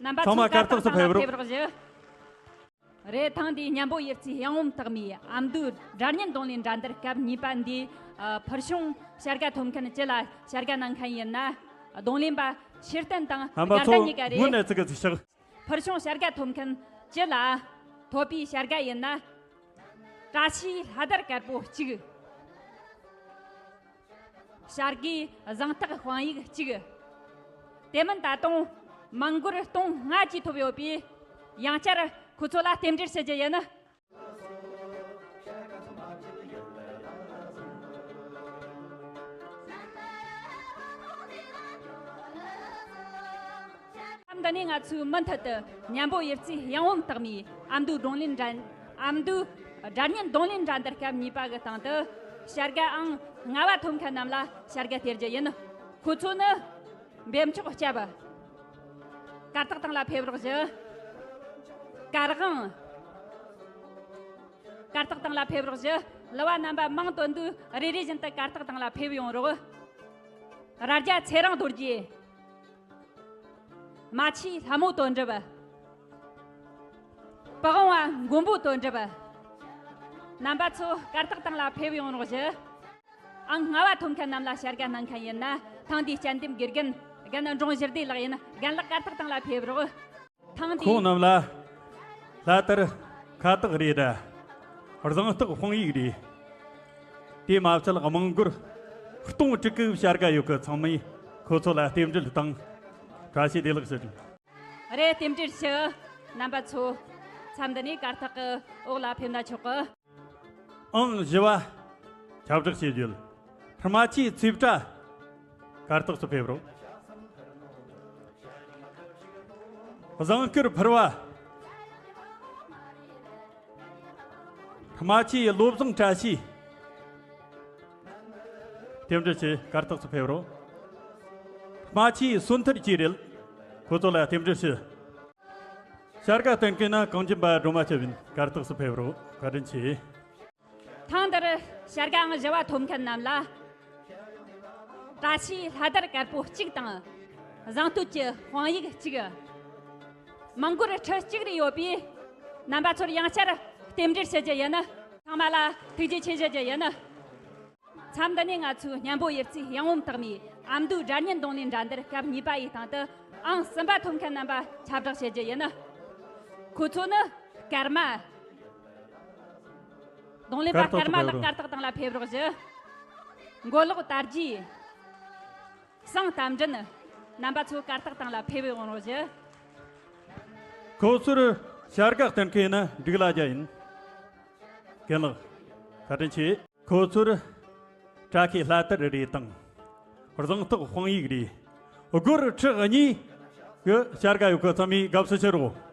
རྣམ་པ་ཚང་མ་ཚོ་གར་སྟེགས་སུ་ཕེབས་རོགས། ཕེབས་རོགས་ཞུ། རེད། ཐེངས་འདིའི་གཉན་པོ་གཡུ་རྩེའི་གཡང་འོམ་སྟག་མའི་ཨ་མདོའི་སྒྲ་སྙན་རྡུང་ལེན་འགྲན་བསྡུར་སྐབས་གཉིས་པ་འདིའི་ཨ་ཕུལ་བྱུང་བྱ་དགའ་ཐོབ་མཁན་སྤྱི་ལ་བྱ་དགའ་གནང་མཁན་ཡིན་ན། རྡུང་ལེན་པ་ཕྱིར་བསྟན་དང་རྣམ་པ་དགའ་ཚོ་ལྡན་གཉིས་ཀ་རེད། སྔོན་ནས་ཚིག་གི་ཚིག་ཤག་ཕུལ་བྱུང་བྱ་དགའ་ཐོབ་མཁན་སྤྱི་ལ་ཐོབ་པའི་བྱ་དགའ་ཡིན་ན། བཀྲ་ཤིས་ལྷ་དར་དཀར་པོ་གཅིག་བྱ་དགའི་གཟེངས་རྟགས་དཔང་ཡིག་གཅིག་དེ་མིན་ད་དུང་མང་སྒོར་སྟོང་ལྔ་བཅས་ཐོབ་ཡོད་པས། ཡང་བསྐྱར་ཁོ་ཚོ་ལ་རྟེན་འབྲེལ་ཞུ་རྒྱུ་ཡིན། འདི་ནས་ང་ཚོས་མུ་མཐུད་དུ་གཉན་པོ་གཡུ་རྩེའི་གཡང་འོམ་སྟག་མའི་ཨ་མདོའི་རྡུང་ལེན་འགྲན། ཨ་མདོའི་སྒྲ་སྙན་རྡུང་ལེན་འགྲན་བསྡུར་སྐབས་གཉིས་པ་གི་སྟེང་དུ་བྱ་དགའ་ཨང་ལྔ་བ་ཐོབ་མཁན་རྣམས་ལ་བྱ་དགའ་སྟེར་རྒྱུ་ཡིན། ཁོ་ཚོ་ནི། འབེབས་མཆོག་སྐྱབས། གར་སྟེགས་སྟེང་ལ་ཕེབས་རོགས་ཞུ། གར་དབང་། གར་སྟེགས་སྟེང་ལ་ཕེབས་རོགས་ཞུ། གླུ་བ་རྣམ་པ་མིང་བཏོན་དུས་རེ་རེ་བཞིན་དུ་གར་སྟེགས་སྟེང་ལ་ཕེབས་ཡོང་རོགས། རྭ་རྒྱ་ཚེ་རིང་རྡོ་རྗེ། མ་ཆུའི་ལྷ་མོ་དོན་གྲུབ། པི་ཝང་བ་མགོན་པོ་དོན་གྲུབ། རྣམ་པ་ཚོ་གར་སྟེགས་སྟེང་ལ་ཕེབས་ཡོང་རོགས་ཞུ། ཨང་ལྔ་བ་ཐོབ་མཁན་རྣམས་ལ་བྱ་དགའ་གནང་མཁན་ཡིན་ན། ཐེངས་འདིའི་དཔྱད་འདེམས་དགེ་རྒན་རྒན་འབྲོང་གཞི་སྡེ་ལགས་ཡིན། རྒན་ལགས་གར་སྟེགས་སྟེང་ལ་ཕེབས་རོགས། ཐེངས་འདིའི། ཁོང་རྣམས་ལ་ལྷ་དར་ཁ་བཏགས་རེ་རེ། གཟེངས་རྟགས་དཔང་ཡིག་རེ། དེ་མ་ཚད་དམངས་སྒོར་སྟོང་དྲུག་གི་བྱ་དགའ་ཡོད་གི། ཚང་མས་ཁོ་ཚོ་ལ་རྟེན་འབྲེལ་དང་བཀྲ་ཤིས་བདེ་ལེགས་ཞུ། རེད། རྟེན་འབྲེལ་ཞུ། རྣམ་པ་ཚོ་མཚམས་འདི་ནས་གར་སྟེགས་ཀྱི་འོག་ལ་ཕེབས་ན་ཆོག་གི། ཨང་བཞི་བ་ཁྱབ་བསྒྲགས་བྱེད་རྒྱུ། རྨ་ཆུའི་ཚེ་བཀྲ། གར་སྟེགས་སུ་ཕེབས་རོགས། གཟེངས་སྐར་ཕུར་བ། རྨ་ཆུའི་བློ་བཟང་བཀྲ་ཤིས། རྟེན་འབྲེལ་ཞུ། གར་སྟེགས་སུ་ཕེབས་རོགས། རྨ་ཆུའི་སོན་ཐར་གྱི་རེད། ཁོ་ཚོ་ལ་རྟེན་འབྲེལ་ཞུ། བྱ་དགའ་སྟོན་མཁན་ནི་གངས་ཅན་པ་སྒྲོལ་མ་སྐྱབས་ཡིན། གར་སྟེགས་སུ་ཕེབས་རོགས། བཀའ་དྲིན་ཆེ། ཐེངས་འདིར་བྱ་དགའ་ཨང་བཞི་བ་ཐོབ་མཁན་རྣམས་ལ། བཀྲ་ཤིས་ལྷ་དར་དཀར་པོ་གཅིག་དང་། གཟེངས་བསྟོད་ཀྱི་དཔང་ཡིག་གཅིག་མང་སྒོར་ཁྲི་གཅིག་རེ་ཡོད་པས། རྣམ་པ་ཚོར་ཡང་བསྐྱར་རྟེན་འབྲེལ་ཞུ་རྒྱུ་ཡིན། ཚང་མ་ལ་ཐུགས་རྗེ་ཆེ་ཞུ་རྒྱུ་ཡིན། མཚམས་འདི་ནས་ང་ཚོའི་གཉན་པོ་གཡུ་རྩེའི་གཡང་འོམ་སྟག་མའི་ཨ་མདོའི་སྒྲ་སྙན་རྡུང་ལེན་འགྲན་བསྡུར་སྐབས་གཉིས་པ་ཡི་སྟེང་དུ་ཨང་གསུམ་པ་ཐོབ་མཁན་རྣམ་པ་ཁྱབ་བསྒྲགས་བྱེད་རྒྱུ་ཡིན། ཁོ་ཚོ་ནི་སྐར་མ། རྡུང་ལེན་པ་སྐར་མ་ལགས་གར་སྟེགས་སྟེང་ལ་ཕེབས་རོགས་ཞུ། མགོ་ལོག་དར་རྒྱས། ཟངས་རྟ་མགྲིན། རྣམ་པ་ཚོ་གར་སྟེགས་སྟེང་ལ་ཕེབས་ཡོང་རོགས་ཞུ། ཁོ་ཚོར་བྱ་དགའ་སྟོན་མཁན་ནི་འབྲུག་ལ་རྒྱ་ཡིན། རྒན་ལགས། བཀའ་དྲིན་ཆེ། ཁོ་ཚོར་བཀྲ་ཤིས་ལྷ་དར་རེ་དང་། གཟེངས་རྟགས་དཔང་ཡིག་རེ། སྒོར་ཁྲི་གཉིས་ཀྱི་བྱ་དགའ་ཡོད་གི། ཚང་མས་དགའ་བསུ་ཞུ་རོགས།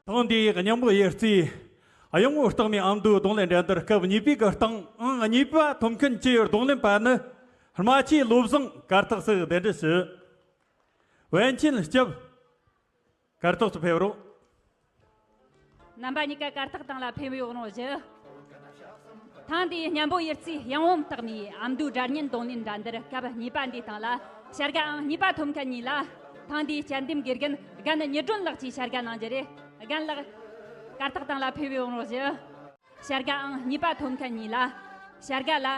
ཐེངས་འདིའི་གཉན་པོ་གཡུ་རྩེའི་གཡང་འོམ་སྟག་མའི་ཨ་མདོའི་རྡུང་ལེན་འགྲན་བསྡུར་སྐབས་གཉིས་པའི་གི་སྟེང་ཨང་གཉིས་པ་ཐོབ་མཁན་གྱི་རྡུང་ལེན་པ་ནི། རྨ་ཆུའི་བློ་བཟང་། གར་སྟེགས་སུ་གདན་འདྲེན་ཞུ། པཎ་ཆེན་སྐྱབས། གར་སྟེགས་སུ་ཕེབས་རོགས། རྣམ་པ་གཉིས་ཀ་གར་སྟེགས་སྟེང་ལ་ཕེབས་ཡོང་རོགས་ཞུ། ཐེངས་འདིའི་གཉན་པོ་གཡུ་རྩེའི་གཡང་འོམ་སྟག་མའི་ཨ་མདོའི་སྒྲ་སྙན་རྡུང་ལེན་འགྲན་བསྡུར་སྐབས་གཉིས་པ་འདིའི་སྟེང་ལ་བྱ་དགའ་ཨང་གཉིས་པ་ཐོབ་མཁན་གཉིས་ལ། ཐེངས་འདིའི་དཔྱད་འདེམས་དགེ་རྒན་རྒན་ཉི་སྒྲོན་ལགས་ཀྱིས་བྱ་དགའ་གནང་རྒྱུ་རེད། རྒན་ལགས། གར་སྟེགས་སྟེང་ལ་ཕེབས་ཡོང་རོགས་ཞུ། བྱ་དགའ་ཨང་གཉིས་པ་ཐོབ་མཁན་གཉིས་ལ། བྱ་དགའ་ལ་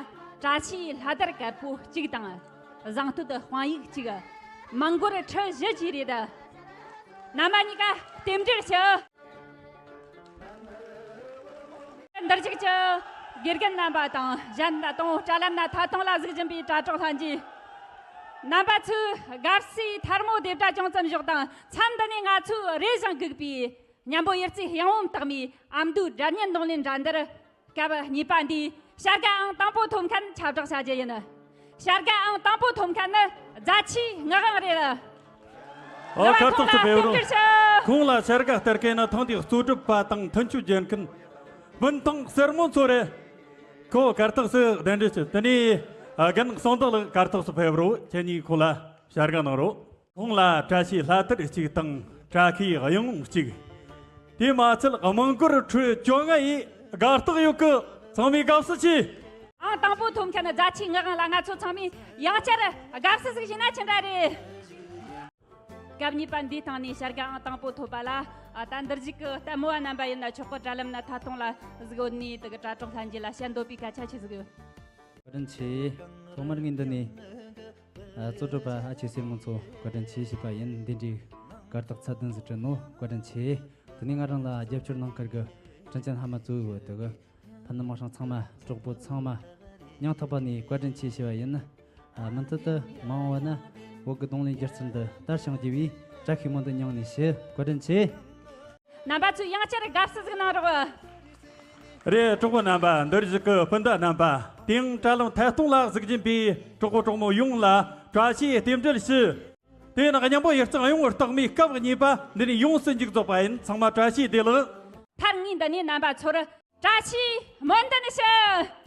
བཀྲ་ཤིས་ལྷ་དར་དཀར་པོ་གཅིག་དང་། གཟེངས་བསྟོད་དཔང་ཡིག་གཅིག་མང་སྒོར་ཁྲི་བཞི་བཅས་རེད། རྣམ་པ་གཉིས་ཀ་རྟེན་འབྲེལ་ཞུ། འདིར་བཞུགས་ཀྱི་དགེ་རྒན་རྣམ་པ་དང་། གཞན་ད་དུང་དྲ་ལམ་ན་ཐད་གཏོང་ལ་གཟིགས་བཞིན་པའི་དྲ་གྲོགས་ལྷན་རྒྱས། རྣམ་པ་ཚོས་དགའ་བསུའི་ཐལ་མོ་རྡེབ་སྒྲ་ཅུང་ཙམ་ཞོག་དང་། མཚམས་འདི་ནས་ང་ཚོས་རེ་ཞིང་སྒུག་པའི་གཉན་པོ་གཡུ་རྩེའི་གཡང་འོམ་སྟག་མའི་ཨ་མདོའི་སྒྲ་སྙན་རྡུང་ལེན་འགྲན་བསྡུར་སྐབས་གཉིས་པ་འདིའི་བྱ་དགའ་ཨང་དང་པོ་ཐོབ་མཁན་ཁྱབ་བསྒྲགས་བྱ་རྒྱུ་ཡིན། བྱ་དགའ་ཨང་དང་པོ་ཐོབ་མཁན་ནི་རྫ་ཆུའི་ངག་དབང་རེད། ཨོ། གར་སྟེགས་སུ་ཕེབས་རོགས། ཁོང་ལ་བྱ་དགའ་སྟེར་མཁན་ནི་ཐེངས་འདིའི་གཙོ་སྒྲུབ་པ་དང་མཐུན་སྐྱོད་བྱེད་མཁན་སྤུན་ཐང་སེར་མོ་མཚོ་རེད། ཁོ་གར་སྟེགས་སུ་གདན་འདྲེན་ཞུ། དེ་ནས་རྒན་གསང་བདག་ལགས་གར་སྟེགས་སུ་ཕེབས་རོགས། ཁྱེད་གཉིས་ཁོང་ལ་བྱ་དགའ་གནང་རོགས། ཁོང་ལ་བཀྲ་ཤིས་ལྷ་དར་གཅིག་དང་བཀྲ་ཤིས་གཡང་འོམ་གཅིག་དེ་མ་ཚད་དམངས་སྒོར་ཁྲི་བཅོ་ལྔ་ཡི་ དགའ་རྟགས་ཡོད་གི། ཚང་མས་དགའ་བསུ་ཆེ། ཨང་དང་པོ་ཐོབ་མཁན་རྫ་ཆུའི་ངག་དབང་ལ་ང་ཚོ་ཚང་མས་ཡང་བསྐྱར་དགའ་བསུ་ཟིག་ཞུས་ན་ཅི་འདྲ་རེད། སྐབས་གཉིས་པ་འདིའི་སྟེང་ནས་བྱ་དགའ་ཨང་དང་པོ་ཐོབ་པ་ལ། ཨ། ད་འདིར་བཞུགས་ཀྱི་ལྟད་མོ་བ་རྣམ་པ་ཡིན་ན་ཆོག་གི། དྲ་ལམ་ན་ཐད་གཏོང་ལ་གཟིགས་ཡོད་ནི་དེ་གི་དྲ་གྲོགས་ལྷན་རྒྱས་ལ་བཤད་འདོད་པའི་སྐད་ཆ་ཆི་ཟིག་ཡོད། བཀའ་དྲིན་ཆེ། ཐོག་མར་ངས་འདི་ནས། ཨ། གཙོ་སྒྲུབ་པ་ཨ་ཆེ་སེར་མོ་མཚོ་བཀའ་དྲིན་ཆེ་ཞུས་པ་ཡིན། འདི་འདྲའི་གར་སྟེགས་ཚད་ལྡན་ཟིག་བསྐྲུན་ནོ་བཀའ་དྲིན་ཆེ། དེ་ནས་ང་རང་ལ་རྒྱབ་སྐྱོར་གནང་མཁན་གྱི་དྲིན་ཅན་ཕ་མ་གཙོ་བོའི་འོག་ཏུ་གི་ཕ་ནུ་མ་ཤང་ཚང་མ། གྲོགས་པོ་ཚང་མ། སྙིང་ཐག་པ་ནས་བཀའ་དྲིན་ཆེ་ཞུ་བ་ཡིན། ཨ། མུ་མཐུད་དུ་མ་འོངས་པ་ན་བོད་ཀྱི་རྡུང་ལེན་སྒྱུ་རྩལ་འདི་དར་ཞིང་རྒྱས་པའི་བཀྲ་ཤིས་སྨོན་འདུན་སྙིང་ནས་ཞུ། བཀའ་དྲིན་ཆེ། རྣམ་པ་ཚོས་ཡང་བསྐྱར་དགའ་བསུ་ཟིག་གནང་རོགས། རེད། གྲོགས་པོ་རྣམ་པ། འདིར་བཞུགས་ཀྱི་སྤུན་ཟླ་རྣམ་པ། དེང་དྲ་ལམ་ཐད་གཏོང་ལ་གཟིགས་བཞིན་པའི་གྲོགས་པོ་གྲོགས་མོ་ཡོངས་ལ་བཀྲ་ཤིས་རྟེན་འབྲེལ་ཞུ། དེ་ཡང་སྙིང་པོ་ཡུལ་གཙང་གཡུང་བུ་རྟགས་མའི་སྐབས་གཉིས་པ་འདི་ནས་ཡོངས་སུ་མཇུག་རྫོགས་པ་ཡིན། ཚང་མ་བཀྲ་ཤིས་བདེ་ལེགས། མཐར་ངས་འདི་ནས་རྣམ་པ་ཚོར་བཀྲ་ཤིས་སྨོན་འདུན་ཞུ།